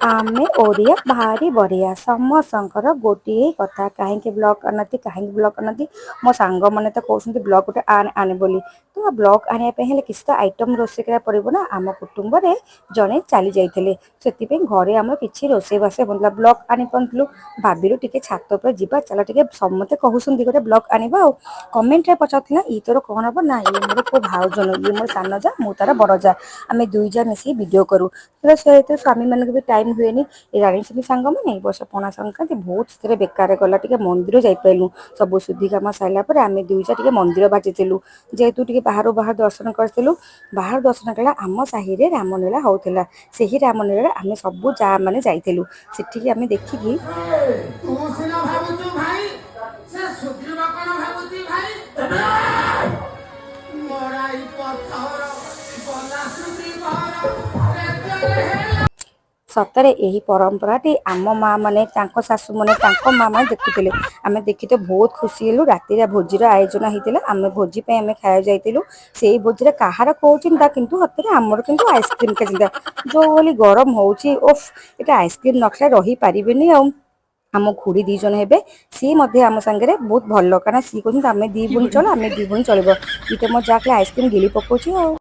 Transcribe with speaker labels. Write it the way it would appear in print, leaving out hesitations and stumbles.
Speaker 1: ଆମେ ଓଡ଼ିଆ ଭାରି ବଢ଼ିଆ। ସମସ୍ତଙ୍କର ଗୋଟିଏ କଥା, କାହିଁକି ବ୍ଲଗ୍ ଆଣନ୍ତି, କାହିଁକି ବ୍ଲଗ୍ ଆଣନ୍ତି? ମୋ ସାଙ୍ଗମାନେ ତ କହୁଛନ୍ତି ବ୍ଲଗ୍ ଗୋଟେ ଆଣେ ଆଣେ ବୋଲି। ତ ବ୍ଲଗ୍ ଆଣିବା ପାଇଁ ହେଲେ କିଛି ତ ଆଇଟମ୍ ରୋଷେଇ କରିବାକୁ ପଡ଼ିବ ନା। ଆମ କୁଟୁମ୍ବରେ ଜଣେ ଚାଲି ଯାଇଥିଲେ, ସେଥିପାଇଁ ଘରେ ଆମର କିଛି ରୋଷେଇବାସ ହେଉନଥିଲା, ବ୍ଲଗ୍ ଆଣିପାରୁନଥିଲୁ। ଭାବିଲୁ ଟିକେ ଛାତ ଉପରେ ଯିବା, ଚାଲ ଟିକେ ସମସ୍ତେ କହୁଛନ୍ତି ଗୋଟେ ବ୍ଲଗ୍ ଆଣିବା। ଆଉ କମେଣ୍ଟରେ ପଚାରୁଥିଲା, ଇଏ ତୋର କ'ଣ ହବ? ନା, ଇଏ ମୋର କୋଉ ଭାଉଜ ନୁହଁ, ଇଏ ମୋର ସାନ ଯା, ମୁଁ ତାର ବଡ଼ ଯା। ଆମେ ଦୁଇ ଯା ମିଶିକି ଭିଡ଼ିଓ କରୁ। ତ ସହିତ ସ୍ୱାମୀମାନଙ୍କୁ ବି ଟାଇମ୍ ହୁଏନି। ଏ ଜାଣିଛନ୍ତି ସାଙ୍ଗମାନେ, ଏ ବର୍ଷ ପଣା ସଂକ୍ରାନ୍ତି ବହୁତ ସେଥିରେ ବେକାର ଗଲା। ଟିକେ ମନ୍ଦିର ଯାଇପାରିଲୁ। ସବୁ ଶୁଦ୍ଧି କାମ ସାରିଲା ପରେ ଆମେ ଦୁଇ ଯା ଟିକେ ମନ୍ଦିର ବାଜିଥିଲୁ, ଯେହେତୁ ଟିକେ ବାହାରୁ ବାହାରୁ ଦର୍ଶନ କରିଥିଲୁ। ବାହାରୁ ଦର୍ଶନ କଲା, ଆମ ସାହିରେ ରାମଲୀଳା ହଉଥିଲା। ସେହି ରାମଲୀଳାରେ ଆମେ ସବୁ ଯା ମାନେ ଯାଇଥିଲୁ ସେଠିକି। ଆମେ ଦେଖିକି
Speaker 2: ତୁ ସିନା ଭାବୁଛୁ ଭାଇ, ସେ ସୁଗ୍ରୀବ କଣ ଭାବୁଛି ଭାଇ? ମରାଇ ପଥର ଗଲା ସୁଗ୍ରୀବର ରାଜ୍ୟରେ ହେଲା।
Speaker 1: ସତରେ ଏହି ପରମ୍ପରାଟି ଆମ ମା ମାନେ, ତାଙ୍କ ଶାଶୁମାନେ, ତାଙ୍କ ମା ମାନେ ଦେଖୁଥିଲେ। ଆମେ ଦେଖି ତ ବହୁତ ଖୁସି ହେଲୁ। ରାତିରେ ଭୋଜିର ଆୟୋଜନ ହେଇଥିଲା। ଆମେ ଭୋଜି ପାଇଁ ଆମେ ଖାଇବାକୁ ଯାଇଥିଲୁ। ସେଇ ଭୋଜିରେ କାହାର କୋଉ ଚିନ୍ତା, କିନ୍ତୁ ସତରେ ଆମର କିନ୍ତୁ ଆଇସ୍କ୍ରିମ୍ ଚିନ୍ତା। ଯୋଉ ଭଳି ଗରମ ହଉଛି, ଓଫ, ଏଟା ଆଇସ୍କ୍ରିମ୍ ନ ଖାଇଲେ ରହିପାରିବେନି। ଆଉ ଆମ ଖୁଡ଼ି ଦି ଜଣ ହେବେ, ସିଏ ମଧ୍ୟ ଆମ ସାଙ୍ଗରେ ବହୁତ ଭଲ, କାରଣ ସିଏ କହୁଛନ୍ତି, ଆମେ ଦି ଭଉଣୀ ଚଳ, ଆମେ ଦି ଭଉଣୀ ଚଳିବ। ଇଏ ତ ମୋ ଯାହା ଖାଲି ଆଇସ୍କ୍ରିମ୍ ଗିଳି ପକଉଛି ଆଉ।